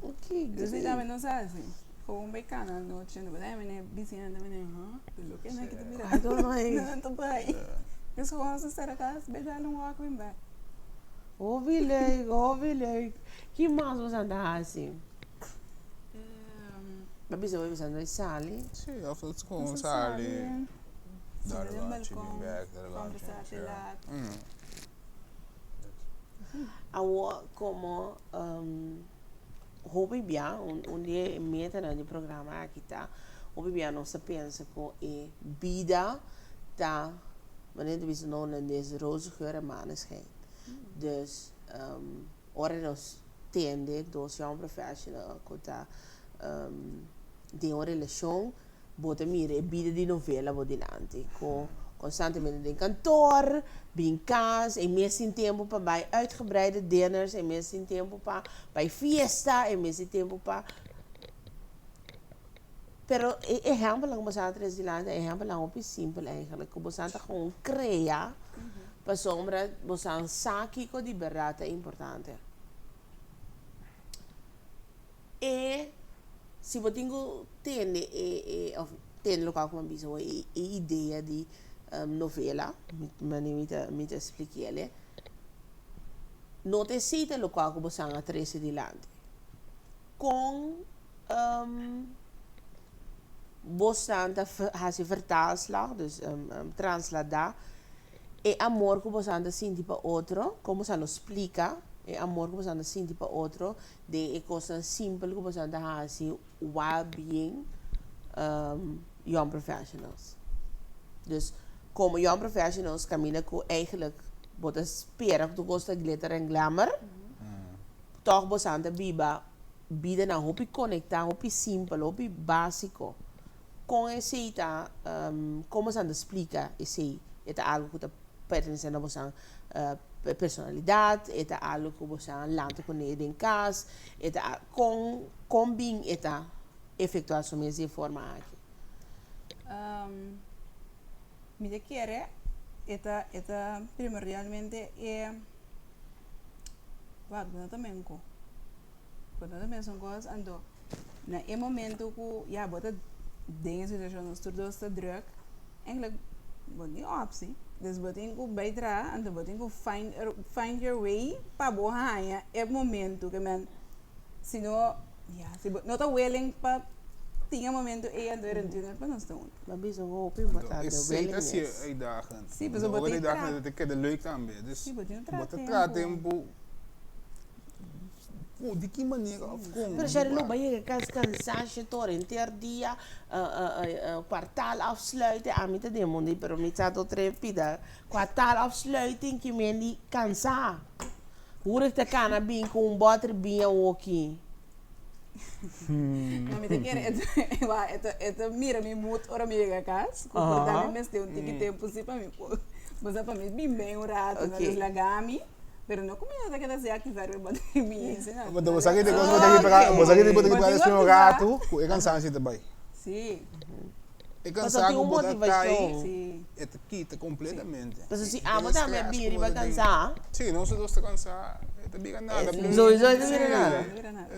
Oké, Dus great. tambe nos a hasi. Gewoon bij kana anochi, no bo ta mene bisiña ta mene, huh? De loke nan ki ta mira. I don't know, eh. Nan ta bai. Dus gewoon nos a sera kas, bai dal un walk bin bai. Hopi leuk, hopi leuk. Ki mas bo sa ta hasi? Bo bisa bo bisa no sali. Sí, of dat is gewoon sali. Daar Zit in een rondje, balkon, bin bek, daar een rondje. conversatie laat. Awor komo hopi bia, un di e metanan di e programa aki ta, hopi bia nos ta pensa ku e bida ta, manera ta bisa na holandes, roze geur en maneschijn. Dus ora nos tende dos young professional ku ta den un relashon, bo ta mira e bida di novela bo dilanti, ku konstantemente den kantor, bin kas, e mes tin tempu pa bai uitgebreide dinners, e mes tin tempu pa bai fiesta, e mes tin tempu pa. Pero e ehèmpelnan ku bo sa tres dilanti ta ehèmpelnan hopi simpel eigenlijk, ku bo sa ta gewoon krea pasobra bo sa sa kiko di bèrdat ta importante. E si bo tin ku tende e e òf tende lokual ku mi a bisa bo e e idea di novela, manera mi ta mi ta splikiel no ta esei ta lokual ku bo san a trese dilanti. Kon bo san ta hasi vertaalslag, dus transladá e amor ku bo san ta sinti pa otro, kon bo san lo splika e amor ku bo san ta sinti pa otro den e kosnan simpel ku bo san ta hasi while being young professionals. Dus komo young professionals kaminda ku eigenlijk bo ta spera ku tur kos ta glitter en glamour, Tòg bosan ta biba bidanan hopi konektá, hopi simpel, hopi básiko. Kon esei ta, kon bosan ta splika esei? E ta algu ku ta pertenesé na bosan personalidat? E ta algu ku bosan lanta kuné den kas? E ta, kon, kon bin e ta efektuá su mes di e forma aki? Mi ta kere e ta, e ta primordialmente e. Wak, bo no ta menko. Bo no ta mesun kos, anto na e momento ku ya bo ta den e situashon nos tur dos ta drùk, eigenlijk bo no tin optie. Dus bo tin ku bai traha, anto bo tin ku find find your way pa bo haña e momento ke men si no ya si bo no ta willing pa tin e momento ei anto e rentunan pa nos ta huntu. Bo a bisa hopi importante, Esei ta willingness. sier uitdagend. Sí, Pasobra pasobra bo ora tin uitdagend tra. ta keda leuk tambe. Dus Sí, bo tin tra bo ta traha tempu. tempu ku di ki manera of kon. Pero Sharilu, bo a yega kas kansansio tur henter dia, kwartaal afsluiten, ami ta den mundo ei pero mi sa tot tres pida kwartaal afsluiting ki men di kansa. Hurig ta kana bin ku un bòter biña woki. No, mi ta kere e ta e ta e ta mira mi mood ora mi yega kas, ku por ta mi mester un tiki tempu si pa mi por, bo sa pa mi bin ben un rato, no dus laga mi, pero no ku mi no ta keda sea aktivá riba bòter biña si no. Bo sa ki kos bo ta ki pra, bo sa ki bo ta ki pra despues un rato ku e kansanshi ta bai. Si. E Pasobra kansá tin ku un bo ta kai, motivashon. Si. e ta kita kompletamente. Pasobra si amo tambe a bin riba kansá. Si, nos dos ta kansá, e ta bira nada. Sowieso e ta bira nada. E ta bira nada.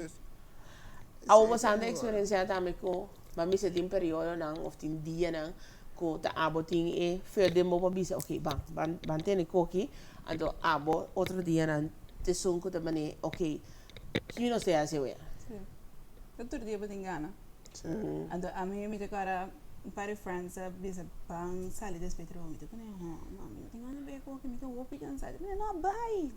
Awor bo sa ta eksperensiá tambe ku bo mester tin periodonan òf tin dianan ku ta abo tin e feo den bo pa bisa oke ban, ban, ban tene koki, anto abo otro dianan ta esun ku ta manera oke, ki nos ta hasi awe? Si. Ta tur dia bo tin gana. Anto ami mi ta kòrda un par di friends a bisa ban sali despues di trabou. Mi ta pone, hò, no, mi no tin gana bai koki, mi ta hopi kansa. Mi ta pone, no, bai!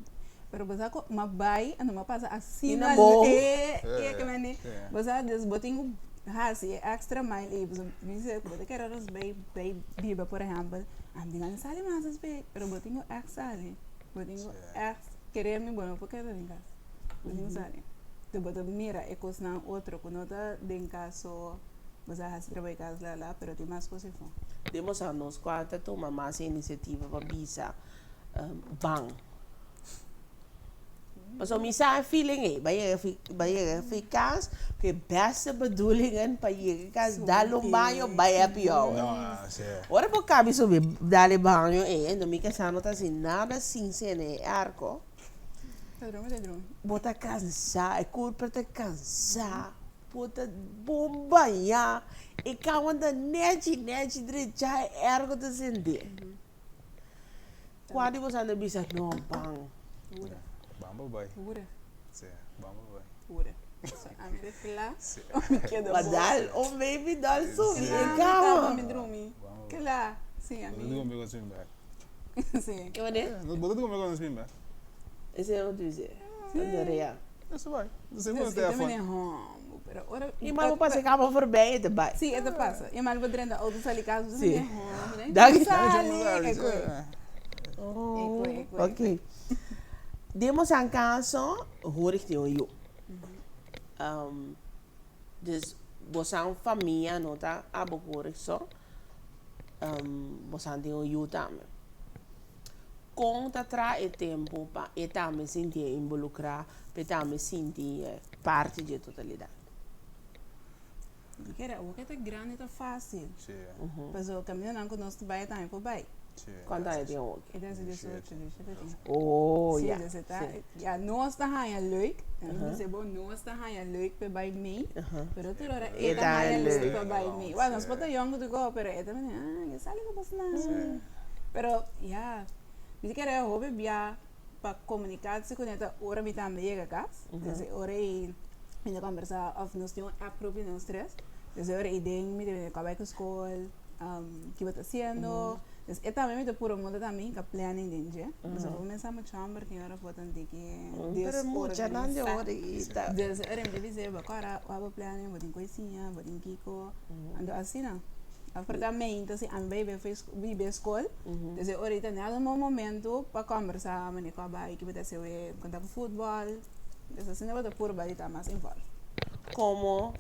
Pero bo sa ku mi a bai, anto mi a pasa asina Asina bon. e, e ke mende. Bo sa, dus bo tin ku Hasi e extra mile ei, pasobra mi bisa ku bo ta kere nos bai bai biba por ehèmpel, ami tin gana sali mas despues, pero bo tin ku ègt sali, bo tin ku ègt kere mi bo no por keda den kas, bo tin ku sali. Enton bo ta mira e kosnan otro ku no ta den kas so bo sa hasi trabou di kas la la, pero tin mas kos afó. Den bo sa nos kua ta tuma mas inisiativa pa bisa ban. Pasobra mi sa e feeling ei, bo a yega fi, bo a yega fi kas ku e beste bedoelingen pa yega kas dal un baño bai happy hour. No, si. Ora bo kabi subi dal e baño ei, enton mi kasá no ta hasi nada sin sende e airco. Ta drumi, ta drumi. Bo ta kansá, e kurpa ta kansá, bo ta bon bañá, e kama ta nechi nechi drechá, e airco ta sendé. Kua di boso anda bisa no ban? Ura. Ban pa bai. Ura. Sí, ban pa bai. Ura. So ami ta kla o mi keda Ba bo. dal un baby doll subi Sí. e Mi kama. tapa mi drumi. Ban pa bai. Kla. Sí, Bo ta ami. drumi ku nos bin bek. Sí. Ke manera? Bo ta drumi ku nos bin bek. Esei no dice. Sí. Andrea. Eso bai. Dus e ta mene hombo, pero ora. I mal bo pasa e kama voorbij e ta bai. Sí, e ta pasa. I mal bo drenta auto sali kas, bo ta Sí. mene hombo. Dan Danki. sali. E koe. E koe, e koe. Ok. Den bo san kaso, hoor ik tin un yu. Dus bo san famia no ta abo hoor ik so. Bo san tin un yu tambe. Kon ta traha e tempu pa e tambe sinti e involukrá, pa e tambe sinti parti dje totalidat? Mi kere awor ke ta grandi ta fásil. Sí. Pasobra kamindanan ku nos ta bai tambe por bai. Sí. Kuantu aña tin awor? E ta hasi diesocho, diesshete tin. Oh, Sí, ya. dus e ta, Sí. ya nos ta haña leuk, en mi bisa bo nos ta haña leuk pa bai mee, pero tur ora E e ta ta haña haña leuk leuk. pa bai mee. Bueno, nos Sí. por ta yòn ku tur kos, pero e ta mende, ah, ke sali ku bosnan. Sí. Pero ya, mi ta kere hopi bia pa komunikasi ku ne ta ora mi tambe yega kas. Desde ora ei mi ta kombersá òf nos tin un app propio nos tres. Desde ora ei den mi ta bini kòp bai ku skol, ki bo ta hasiendo. Des e tambe mi ta pura muda tambe hinka planning den dje. Pasobra bo mester sa mucha homber tin ora bo ta tiki Pero muchanan di ahorita. Des ora mi ta bisa bo kòrda wak bo planning, bo tin ku siña, bo tin kiko. Anto asina. Aporta meinta si ami bai bibe skol, desde orita ne algun bon momento pa kombersá manera ku a bai, ki bo ta hasi awe, kon ta ku futbòl, des asina bo ta purba di ta mas involve. Komo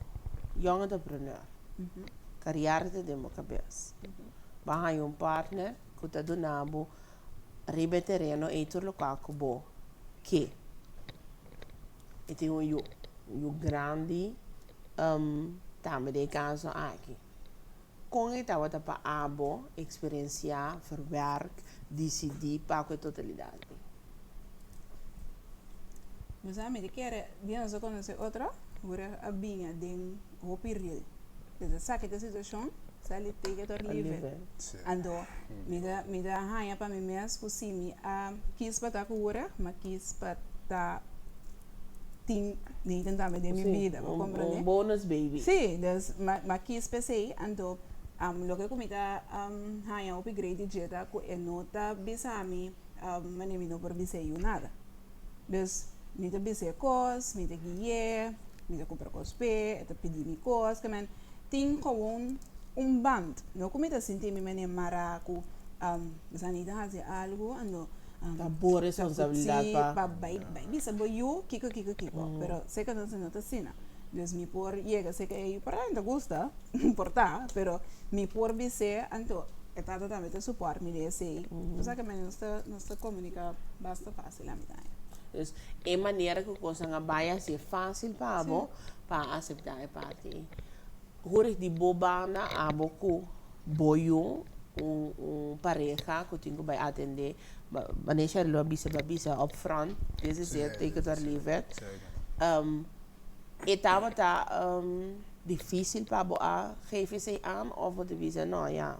young entrepreneur, kariera ta den bo kabes, bo a haña un partner ku ta duna bo riba e tereno ei tur lokual ku bo ke. E tin un yu, un yu grandi tambe den e kaso aki. Kon e tabata pa abo eksperensiá, verwerk, disidí pa ku e totalidat ei? Bo sa mi ta kere di nos a konosé otro, ora a biña den hopi ril. Desde sa ki ta situashon, sali take it or leave it. Anto mi ta mi ta haña pa mi mes ku si mi a kis pa ta ku ora, mi a kis pa ta tin Nathan tambe den mi bida, bo comprende? Un bonus baby. Sí, dus ma ma kies p'esei, anto loke ku mi ta haña hopi great di dje ta ku e no ta bisa mi manera mi no por bis'é yu nada. Dus mi ta bis'é kos, mi ta gui'é, mi ta kumpra kos p'e, e ta pidi mi kos, ke men tin gewoon un band, no ku mi ta sinti mi manera mará ku bisa Nathan hasi algu anto Ta bo responsabilidad pa. Sí, pa bai bai bisa bo yu kiko kiko kiko. Pero seka nos no ta asina. Dus mi por yega seka e yu por ahí ta gusta, por ta, pero mi por bis'é anto e tata tambe ta support mi den esei. Bo sa ke nos ta nos ta komunika basta fácil ami tambe. Dus e manera ku kosnan a bai a hasié fácil pa bo pa aseptá e parti ei. Hoor di bo banda abo ku bo yu un un pareha ku tin ku bai atendé manera Sherlyn a bisa bo a bisa up front this is it take it or leave it e tabata dificil pa bo a geef esei aan of bo ta bisa no ya.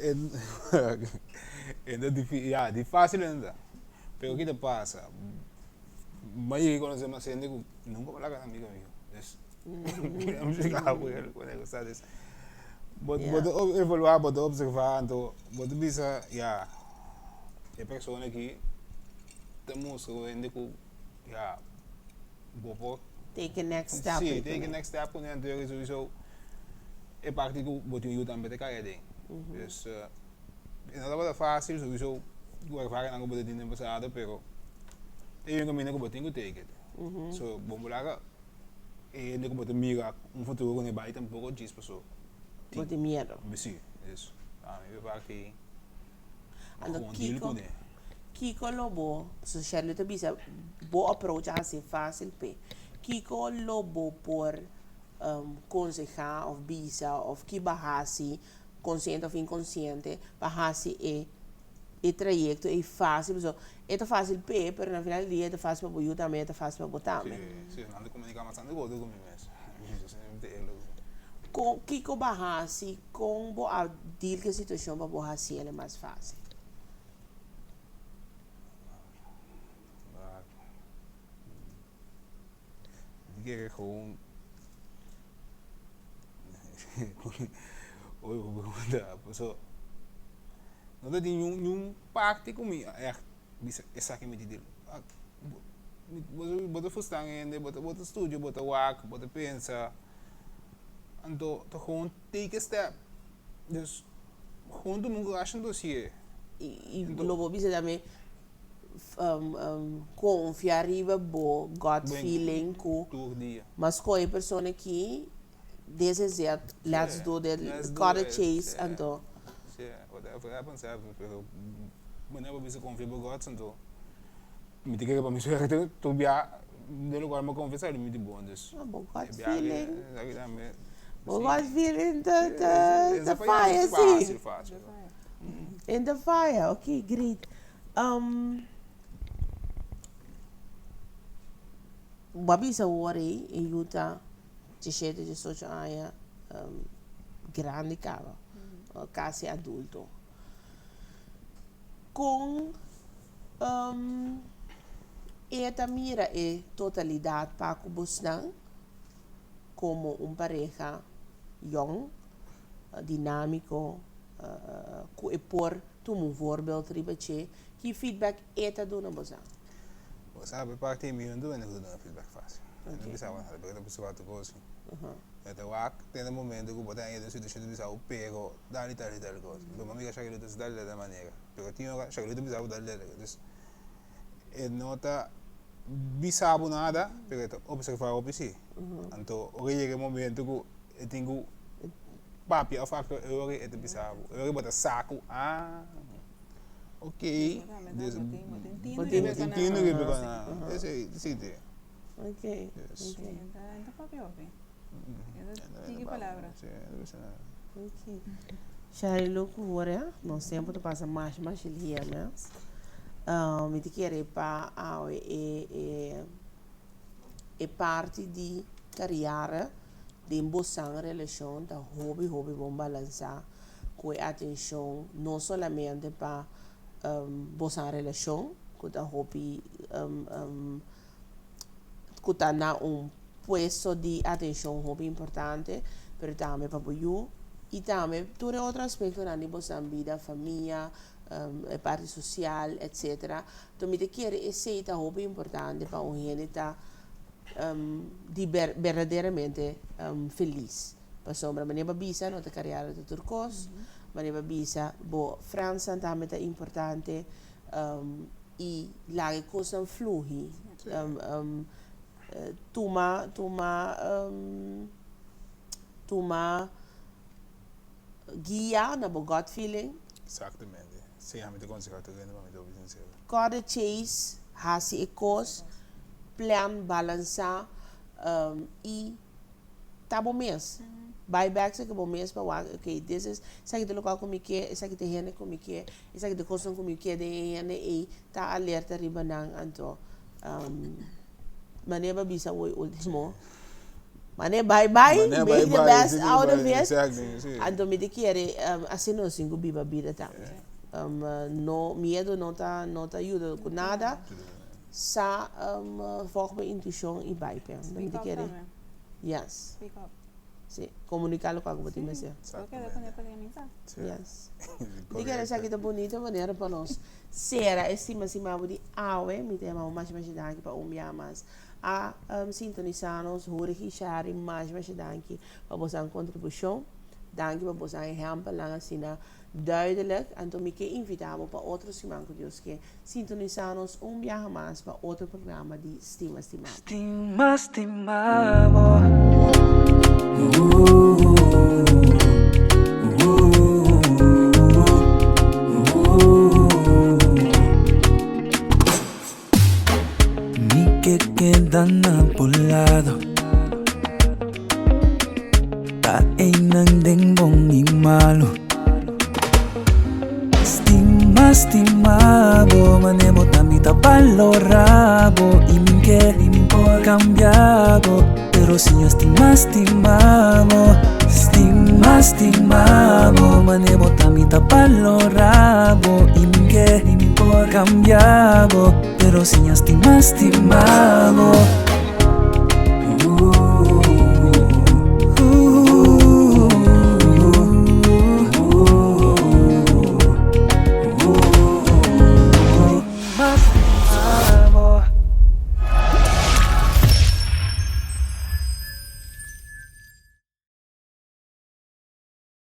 E ta ya di facil e no ta pero ki ta pasa. Bo a yega conoce mas hende cu nunca bo laga nan amigo amigo. Dus mi a abuelo cu nan gusta dus bo bo ta evalua bo ta observa anto bo ta bisa ya e persona aki ta mustra un hende cu ya bo por. Take a next step. Sí, take a next step kuné anto yori souiso e parti ku bo tin yu tambe ta kai aden. Dus e no tabata fásil souiso ku ervaringnan ku bo ta tin den pasado pero e un kaminda ku bo tin ku take it. So bo por laga e hende ku bo ta mira un futuro kuné bai tampoko djis paso Bo tin miedo. Sí, dus ami e parti Anto gewoon deal kiko kuné. kiko lo bo, so Shirley ta bisa bo approach a hasi fácil p'e. Kiko lo bo por konsehá òf bisa òf ki bo a hasi konsiente òf inkonsiente pa hasi e e trayekto ei fácil pasobra e ta fácil p'e pero na final di dia e ta fácil pa bo yu tambe e ta fácil pa bo tambe. Sí, sí, nan ta komuniká bastante ku otro ku mi mes. Kon kiko bo a hasi kon bo a deal ku e situashon pa bo hasi el mas fácil? Mi kere gewoon Oye bo pregunta paso no ta tin niun parti ku mi a ègt bisa esaki mi tin bo ta frustran hende bo ta studia bo ta wak bo ta pensa anto ta gewoon take a step dus gewoon tuma un kurashi anto hasié. I lo bo bisa tambe Confia riba bo gut feeling cu mas scoge e persona aki, this is it, let's do this, cut the chase anto. Si, whatever happens happens, pero wanneer bo bisa confia bo guts anto mi ta kere pa mi suerte tur bia den locual mi a confia sa mi di bon dus. Bo gut feeling, bo gut feeling ta ta faya si. Facil facil. In the fire, ok great. Um, bo a bisa awor ei, e yu ta diesshete, diesocho aña, um, grandi kaba, kasi adulto. Kon um, e ta mira e totalidat pa ku bosnan komo un pareha yòn, dinámiko, ku e por Tuma un voorbeeld riba dje. Ki feedback e ta duna boso? Bo sabi parti di mi no duna ku ta duna feedback fácil. Mi no bisa bo nada, pero ta bisa bo otro kos. Mi ta wak te na momento ku bo ta den un situashon ta bisa bo pero tal i tal i tal kos. Bo mami ka Shakirito ta tal i tal manera, pero tin ora Shakirito ta bisa bo tal i tal kos. Dus e no ta bisa bo nada, pero e ta observa hopi si. Anto ora yega e momento ku e tin ku papia of aktua e ora e ta bisa bo. E ora bo ta sa ku ah ok dus Bo tin bo tin tinu riba e kos. Esei esei te. Ok Yes. ok. E ta papia hopi. E ta tiki palabra. Si e ta bisa nada. Ok. Sharilu ku wor nos tempu ta pasa masha masha lihe mes. Mi ta kere pa awe e e e parti di kariara den bosan relashon ta hopi hopi bon balansá ku e atenshon no solamente pa bosan relashon ku ta hopi ku ta na un puesto di atenshon hopi importante pero tambe pa bo yu i tambe tur e otro aspektonan di bosan bida famia e parti sosial etcetera to mi ta kere esei ta hopi importante pa un hende ta di berdaderamente felis. Pasobra manera bo a bisa no ta kariera ta tur kos, manera bo a bisa bo frensnan tambe ta importante i laga e kosnan fluhi. Tuma tuma tuma guia na bo gut feeling. Exactamente. Si, ami ta konsehá tur hende pa mi ta hopi sinsero. Cut the chase, hasi e kos, plan, balansá i ta bo mes. Bai bek esaki bo mes pa wak, ok, this is, esaki ta lokual ku mi ke, esaki ta e hende ku mi ke, esaki ta e kosnan ku mi ke den e hende ei, ta alerta riba nan anto manera bo a bisa awor ultimo, manera bai bai, make the best out of it, anto mi ta kere asina nos tin ku biba bida tambe. No, miedo no ta no ta yuda ku nada, sa volg bo intuishon i bai p'e. Mi ta kere, yes. Si, komuniká lokual ku bo tin mester. Yes. Mi ta kere esaki ta bunita manera pa nos sera e stima stima bo di awe. Mi ta yama bo masha masha danki pa un bia mas. a sintonisá nos, Hurig i Shari, masha masha danki pa boso kontribushon. Danki pa boso ehèmpelnan asina duidelijk. Anto mi ke invitá bo pa otro siman ku Dios ke sintonisá nos un biaha mas pa otro programa di Stima Stima Bo. Stima stima bo. Uh, uh, uh. Mi ke keda na bo lado. Ta einan den bon i malu. Stima, stima bo, mane bo ta mi ta balorá bo. I mi ke kambia bo, pero si stima, stima bo. Stima, stima bo, mane bo ta mi ta balorá bo. I mi ke kambia bo, pero si stima, stima bo.